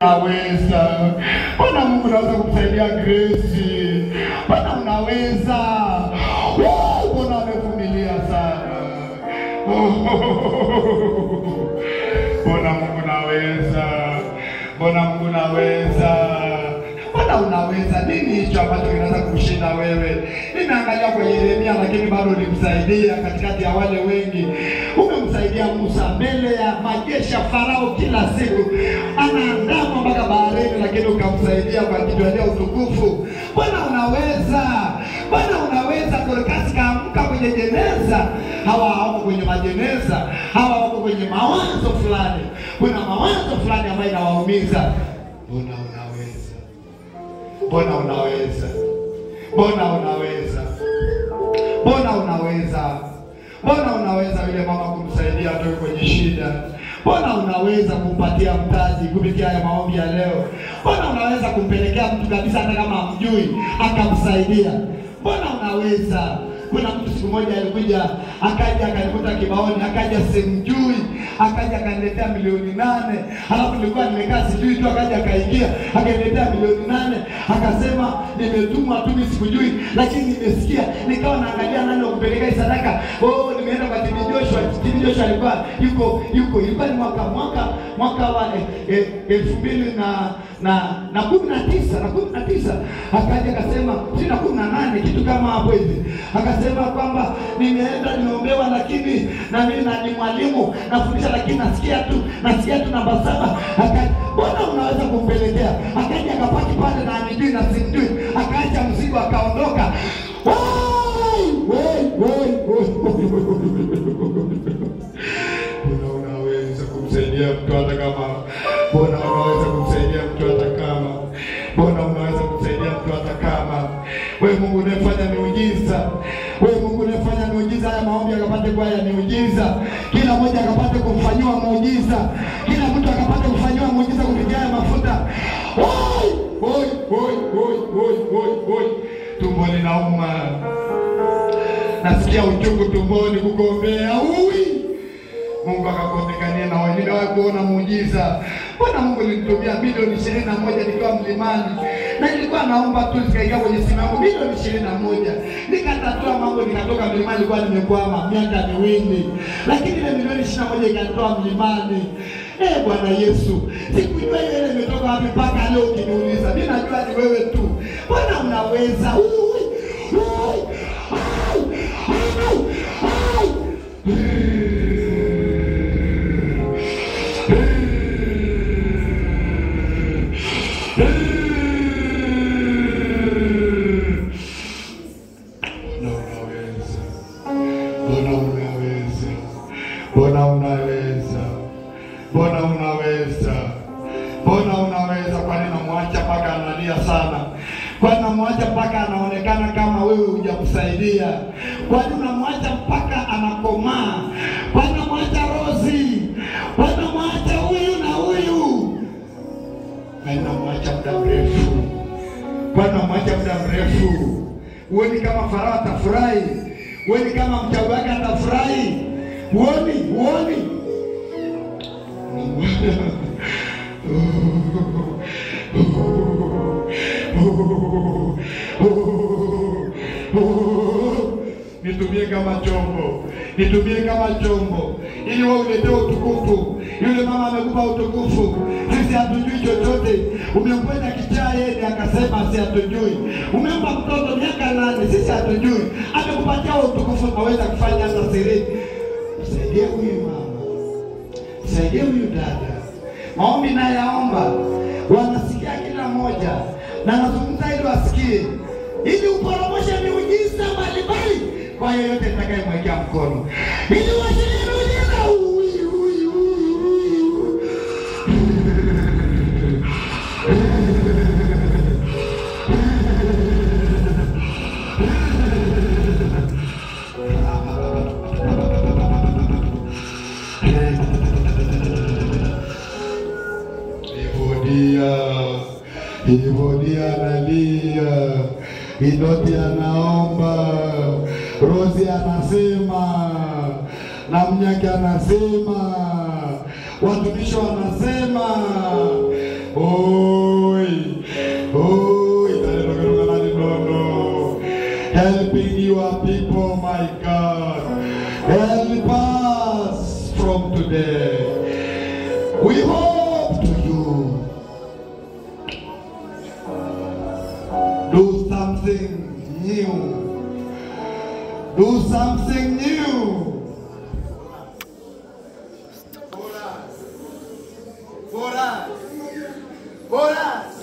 Unaweza. Bwana Mungu unaweza kumsaidia Grace. Bwana unaweza. Bwana amevumilia sana. Bwana Mungu unaweza. Bwana Mungu unaweza. Bwana unaweza. Nini hicho ambacho kinaweza kushinda wewe? Nimeangalia kwa Yeremia, lakini bado ulimsaidia katikati ya wale wengi. Umemsaidia Musa mbele ya majeshi ya Farao kila siku. Anaandama mpaka baharini, lakini ukamsaidia kwa kujitwalia utukufu. Bwana unaweza. Bwana unaweza. Dorcas kaamka kwenye jeneza. Hawa hawako kwenye majeneza. Hawa wako kwenye mawazo fulani. Kuna mawazo fulani ambayo inawaumiza. Bwana unaweza. Bwana unaweza. Bwana unaweza. Bwana unaweza. Bwana unaweza yule mama kumsaidia atoke kwenye shida. Bwana unaweza kumpatia mtaji kupitia haya maombi ya leo. Bwana unaweza kumpelekea mtu kabisa hata kama hamjui akamsaidia. Bwana unaweza. Kuna mtu siku moja alikuja akaja akanikuta kibaoni, akaja simjui, akaja akaniletea 8,000,000. Halafu nilikuwa nimekaa sijui tu, akaja akaingia akaniletea 8,000,000, akasema nimetumwa tu mimi sikujui, lakini nimesikia. Nikawa naangalia nani kupeleka hii sadaka. Oh, nimeenda kwa TB Joshua. TB Joshua alikuwa yuko ilikuwa ni mwaka wa 2019 akaja akasema sina 18 kitu kama hapo hivi. Akasema kwamba nimeenda niombewa, lakini na mimi na ni mwalimu nafundisha, lakini nasikia tu namba 7. Akaja, Bwana unaweza kumpelekea. Akaja akapaki pale na anijui na simjui, akaacha mzigo akaondoka. Bwana unaweza kumsaidia mtu hata kama. Bwana unaweza kumsaidia mtu hata kama. Bwana unaweza kumsaidia mtu hata kama. Wewe Mungu unayefanya miujiza. Wewe Mungu unayefanya miujiza, haya maombi akapate kuwa ya miujiza. Kila mmoja akapate kumfanyiwa muujiza. Kila mtu akapate kufanyiwa muujiza kupitia haya mafuta. Oi, oi, oi, oi, oi, oi, oi. Tumbo linauma. Nasikia uchungu tumboni kukuombea. Ui! Mungu akakuonekania na wewe. Niliwahi kuona muujiza. Bwana Mungu alinitumia 21,000,000 nikiwa mlimani. Na nilikuwa naomba tu, nikaingia kwenye simu yangu 21,000,000. Nikatatua mambo, nikatoka mlimani, nilikuwa nimekwama miaka miwili. Lakini ile 21,000,000 ikanitoa mlimani. Bwana Yesu, sikujua ile imetoka wapi mpaka leo ukiniuliza. Mimi najua ni wewe tu. Bwana unaweza. Ui! Ui! Ui! Ui! Bwana unaweza. Bwana unaweza. Bwana unaweza. Kwani namwacha mpaka analia sana? Kwani namwacha mpaka anaonekana kama wewe hujamsaidia? Kwani unamwacha mpaka anakomaa? Kwani unamwacha Rozi? Kwani unamwacha huyu na huyu? Kwani unamwacha muda mrefu? Kwani unamwacha muda mrefu? Uoni kama Farao atafurahi? Uoni kama mchawi wake atafurahi? Uoni, uoni. Nitumie kama chombo. Nitumie kama chombo ili wewe uletee utukufu. Yule mama amekupa utukufu, sisi hatujui chochote. Umemkwenda kichaa yeye akasema si hatujui. Umempa mtoto miaka 8, sisi hatujui. Amekupatia utukufu, unaweza kufanya hata siri. Msaidie huyu mama, msaidie huyu dada. Maombi nayaomba, wanasikia kila moja, na nazungumza ili wasikie, ili uporomoshe miujiza mbalimbali kwa yeyote nitakayemwekea mkono, ili uachilie miujiza. Ui, ui, ui, ui. Ivodia analia, Idoti anaomba, Rozi anasema, na Mnyaki anasema, watumishi wanasema, Oi, oi, helping your people, my God. Help us from today. We hope to you. Do something new. Do something new. For us. For us. For us.